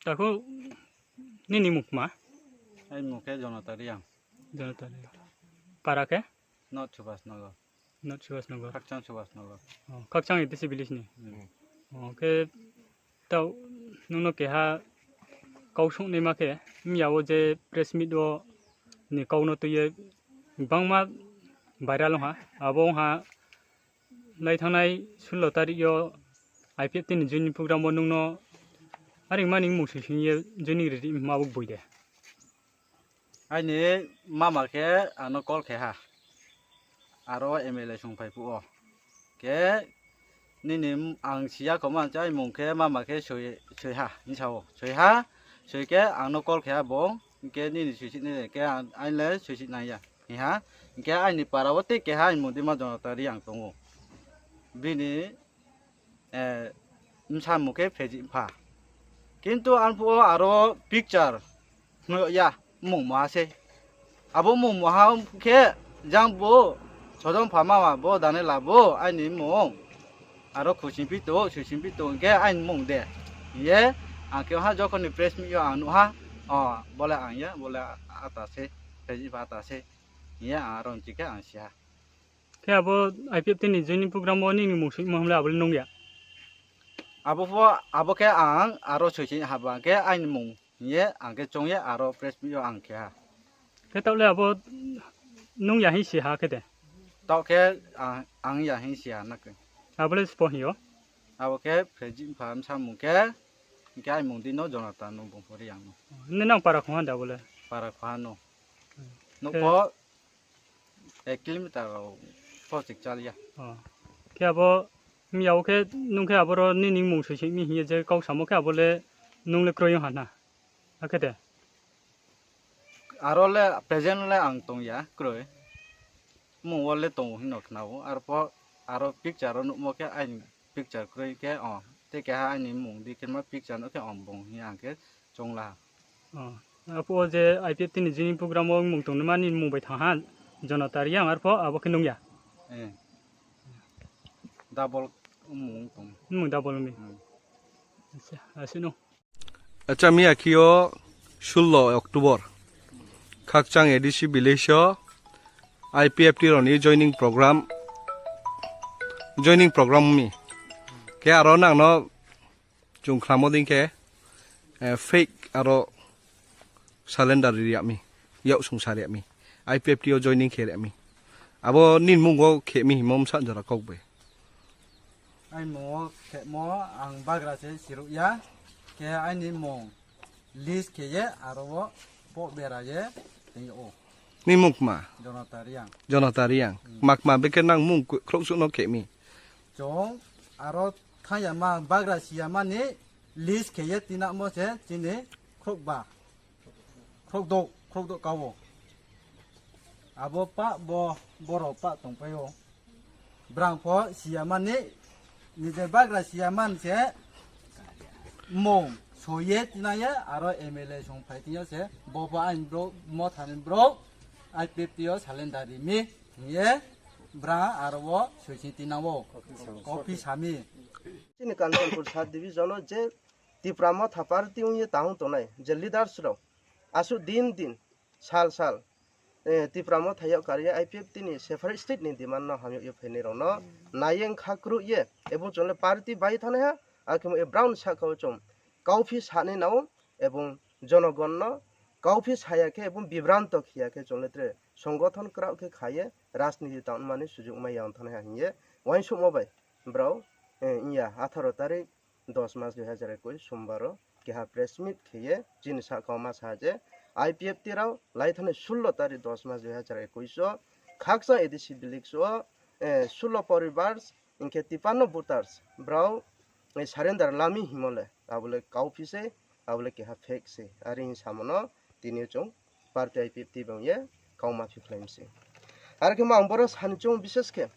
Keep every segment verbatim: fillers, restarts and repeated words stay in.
Takhu nini mung kma? Ai mung khe Jonota Reang. Jonota Reang. Para khe? North Subhas Nagar. North Subhas Nagar. Khakchang Subhas Nagar. O, Khakchang A D C village ni. Hmm. O, khe tao nung no keha kau sungnaima khe, mya wo je press meet wo ni kau no tui ye bangma viral ong ha. Abo ong ha, lai thanngnai sullo tarik yo I P F T ni joining program wo nung no are mani mung soi soi ye joining ri ri ma bo boi de. Aini mama khe ano call khe ha. Aro M L A song phai phuh wo. Khe nini m-, ang siya kho man chai mung khe mama khe soi, soi ha, hing sa ou. Soi ha, soi khe ang no call khe ha bung, hing khe nini soi si nai khe ang, aini le soi si nang ya. Hing ha, hing khe aini para wo tei keha aini mung dima Jonota Reang tong ou. Bini, eh, bsa mung khe Phejih Mpha. Kintu ang phuh wo aro picture nuh ya, mung maha se. Abo mung maha khe jang bo, Sojong Pha mama bo, Daniela bo, aini mung. Aro Khusing Pito, Suising Pito hing khe aini mung de. Hing ye, ang khe ha jokhon ni press meet yo ang nuh ha, o, bo le ang ya, bo le ata se, Phejih Mpha ata se. Hing ye, ang aro nchi khe ang si ha. Khe abo I P F T ni joining program wo nini mung soimo ham le abo le nung ya? Abo pho, abo khe ang aro soi si haba khe aini mung hing ye ang khe choung ye aro press meet yo ang khe ha. Khe taoh le abo nung ya hing si ha khe de? Taoh khe ang, ang ya hing si ha na khe. Abo le sbo hing yo? Abo khe Phejih Mpha bsa mung khe, hing khe aini mung di no Jonota no bung pho Reang no. Nini nang para khongha de abo le? Para khongha no. Nouh pho ek kilometer rao pho chikchal ya. O. Khe abo, mya wo khe, nung khe aboro nini mung soi soi mi hing ye je kau samo khe abo le nung le kroi ong ha na? Akhe de? Aro le present le ang tong ya, kroi. Mung wo le tong ou hing no khna ou. Arpho, aro picture wo nuhmo khe aini picture kroi khe, o, tei keha aini mung di khe ma picture no khe, o, bung hing ye ang khe choung la ha. O, aphuh wo je I P F T ni joining program wo mung tongnaima ni mung bai thanng ha, Jonota Reang, arpho abo khe nung ya? Eh. Double mung tong. Mung double mi? Hmm. Acha, asuh no. Acha, miya khe yo sullo October, Khakchang A D C village yo I P F T rao ni joining program, joining program mi. Khe aro nang no chung khlamo dei khe, eh, fake aro calendar ri ri yag mi, yak sung sa ri yag mi, I P F T yo joining khe ri yag mi. Abo nini mung wo khe mi hingmo bsa jora kau bai. Aini mung wo khemo ang bagra se siruh ya, khe aini mung list khe ye aro wo poh bera ye tong ou. Nini mung kma? Jonota Reang. Jonota Reang. Hmm. Kma kma bekhe nang mung khrouhsuh no khe mi? Chung aro thanng ya ma bagra si ya ma ni list khe ye tinamo se chini khrouhba. Khrouhdouh, khrouhdouh ka ou. Abo pah bo, borao pah tongpai ou. Brang pho si ya ma ni, nije bagra si ya ma ni se, mung soi ye tinang ye, aro M L A song phai tong yo se, bo pho aini brouh, Motha ni brouh, I P F T yo calendar ri mi hing ye, brang aro wo soi si tinang ou. Copy sa mi. Chini Kanchanpur sub division wo je Tipra Motha party ong ye tang tongnai je leaders rao, asuh din din, sal sal, eh, Tipra Motha yag kar ye I P F T ni separate state ni demand no hamyag ye phainai rao no nai ye kha kruh ye, ebong chung le party bai thanng nai ha, akhe mo ye brown sahka wo chung kauphi sanai nao, ebong jonogon no kauphi sa ya khe ebong bibranto khe ya khe chung le tre songothon kraoh khe kha ye rajniti tangmani sujug mai ya ong thanng nai ha hing ye uaingsouhmo bai brao, eh, ong ya atharo tarik dos mas dui hazar ekush, Sombar wo keha press meet khe ye chini sahka wo ma sa je, I P F T rao lai thanngnai sullo tarik dos mas dui hazar ekush wo Khakchang A D C village wo, eh, sullo poribars, hing khe tipanno voters, brao, eh, surrender la mi hingmo le, abo le kauphi se, abo le keha fake se. Are hing samo no tini yo chung party I P F T bang ye kauma phikhlai mi se. Are khe ma ang boro sani chung bises khe,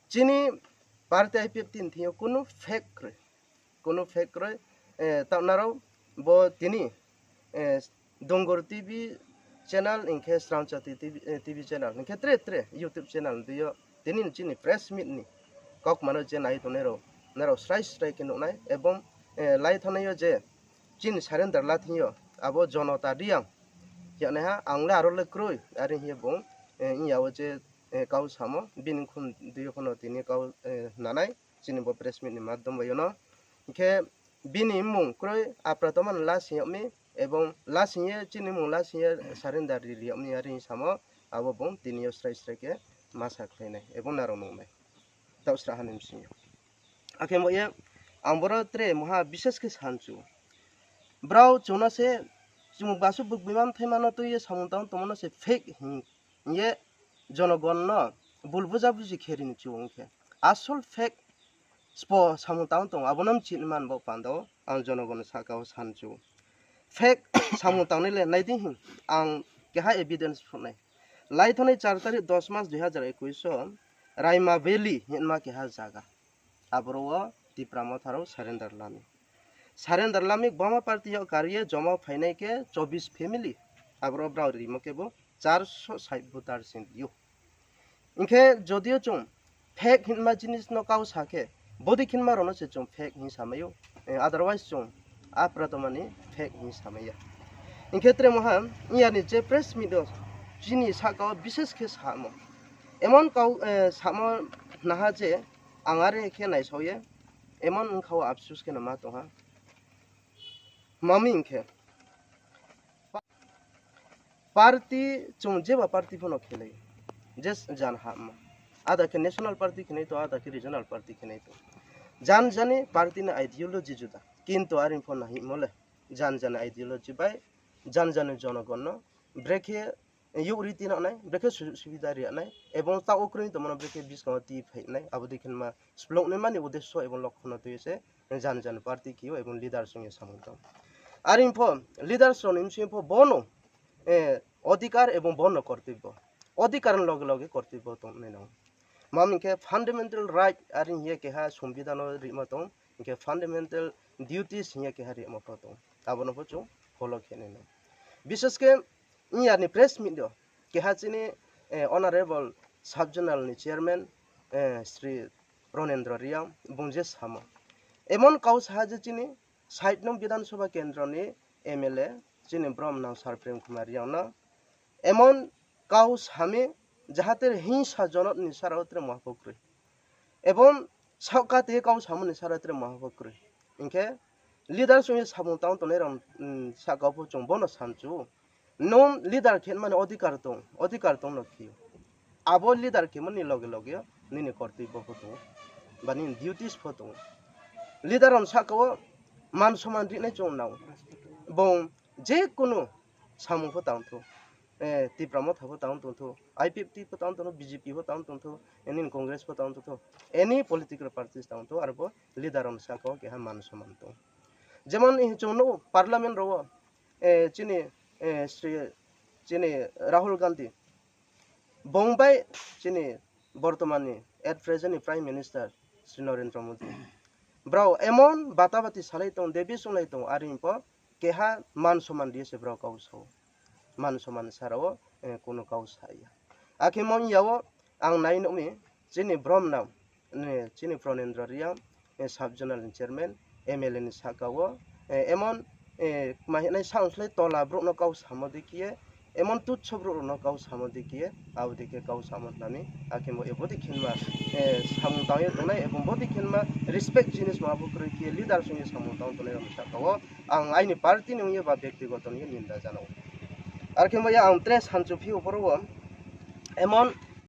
chini party I P F T ni thing yo kunu fake kroi. Kunu fake kroi, eh, taoh nrao bo tini, eh, Dongur T V channel hing khe Srangchati T V, eh, T V channel hing khe tre tre YouTube channel ni deing yo tini ni chini press meet ni kaukma no je nai tongnai rao, nrao srai srai khe nuh nai, ebong, eh, lai thanngnai yo je chini surrender la thing yo, abo Jonota Reang, ya naiha ang le aro le kroi, are hing ye bung, eh, ong ya wo je, eh, kau samo, bini khun dei yo pho no tini kau, eh, nanai, chini bo press meet ni madhyom bai yo no. Hing khe bini mmung kroi, aprato mano lasing yag mi, ebong lasing ye, chini mmung lasing ye surrender ri ri yag mi, are hing samo, abo bung tini yo srai srai khe ma sakhlai nai, ebong nrao nung nai. Taoh sra ha ni bsing yo. Akhe mo ye, ang boro tre moha bises khe sanchu. Brao chung no se, chung basu bukbima mthaima no tui ye samung tang tongmo no se fake hing ye, jonogon no bul buja buji khe ri ni chu ong khe. Asol fake spo samung tang tong, abo no mchih man bo panda wo ang jonogon sahka wo sanchu. Fake samung tangnai le nai di hing, ang keha evidence phnuh nai. Lai thongnai char tarik dos mas dui hazar ekush wo Raima Valley hingma keha zaga. Aboro wo Tipra Motha rao surrender la mi. Surrender la mi gbangma party yo kar ye joma phainai khe chobbish family. Aboro brao rimo khe bo charso sait voter sing ri ou. Hing khe jodi yo chung fake hingma jinis no kau sa khe, bodei khe ma rao no se chung fake hing samai ou. Eh, otherwise chung aprato mani fake hing samai ya. Hing khe tre moha, iya ni je press meet yo chini sahka wo bises khe samo. Emon kau, eh, samo naha je ang are khe naisao ye, emon ongkha wo apsus khe no ma tong ha. Mami hing khe, party, chung jeba party pho no khelai, je jan hama. Ada khe national party khenai tong, ada khe regional party khenai tong. Jan jani party ni ideology juda. Kintu are pho nahimo le, jan jani ideology bai, jan jani jonogon no, brekhe youh ri tinang nai, brekhe su-, subida ri nai, ebong taoh wo kroi tongmo no brekhe buskang wo ti phai nai, abo dei khe ma splung nai mani uddesho ebong lokho no tui se, jan jan party khe ou ebong leader song ye samung tang. Are pho, leaders rao ni bsing pho bono, eh, odhikar ebong bono kortibbo. Odhikar ni loge loge kortibbo tong nai nang. Mami hing khe fundamental right are hing ye keha sombidhan no rima tong, hing khe fundamental duties hing ye keha rima pho tong. Abo no pho chung follow khe nai nang. Bises khe, iya ni press meet yo, keha chini, eh, honorable sub-zonal ni chairman, eh, Shri Pranendra Reang, bung je samo. Emon kau sa ha je chini sait nong Bidhan Sabha kendro ni M L A, chini brom nang Sir Prem Kumar Reang no, emon kau sami, jahate hingsa jonot ni sara wo tre muha pho kroi. Ebong saohka te kau samo ni sara wo tre muha pho kroi. Hing khe leader song ye samung tang tongnai rao, mm, sahka pho chung bono sanchu. Nung leader khe mani odhikar tong, odhikar tong no khe ou. Abo leader khe mani loge loge nini kortibbo pho tong ou, ba nini duties pho tong ou. Leader rao sahka wo man soman rinai chung nang. Bung je kunu samung pho tang thou, eh, Tipra Motha pho tang tong thou, I P F T pho tang tong thou, B J P pho tang tong thou, nini Congress pho tang tong thou, any political parties tang thou, aro bo leader rao sahka wo keha man soman tong. Jemon chung nuh parliament rao wo, eh, chini, eh, Shri, chini Rahul Gandhi, bung bai chini bortoman ni at present ni Prime Minister Shri Narendra Modi, brao emon batabati salai tong, debate onglai tong, are pho keha man soman ri ye se brao kau sa ou. Man soman sara wo, eh, kunu kau sa ya. Akhe mo iya wo ang nai nuh mi, chini brom nang, eh, chini Pranendra Reang, eh, sub-zonal ni chairman, M L A ni sahka wo, eh, emon, eh, kma hinai saohslái tola brouh no kau samo dei khe ye, emon tuchho brouh rao no kau samo dei khe ye, abo dei khe kau samo hna mi, akhe bo, eh, bodei khe ma, eh, samung tang ye tongnai, ebong bodei khe ma respect jinis ma bo kroi khe ye, leader song ye samung tang tongnai rao ni sahka wo, ang aini party ni ong ye ba bektigoto ni ye ninda jana ou. Arkhe bo ya ang tre sanchu phi ou boro wo, emon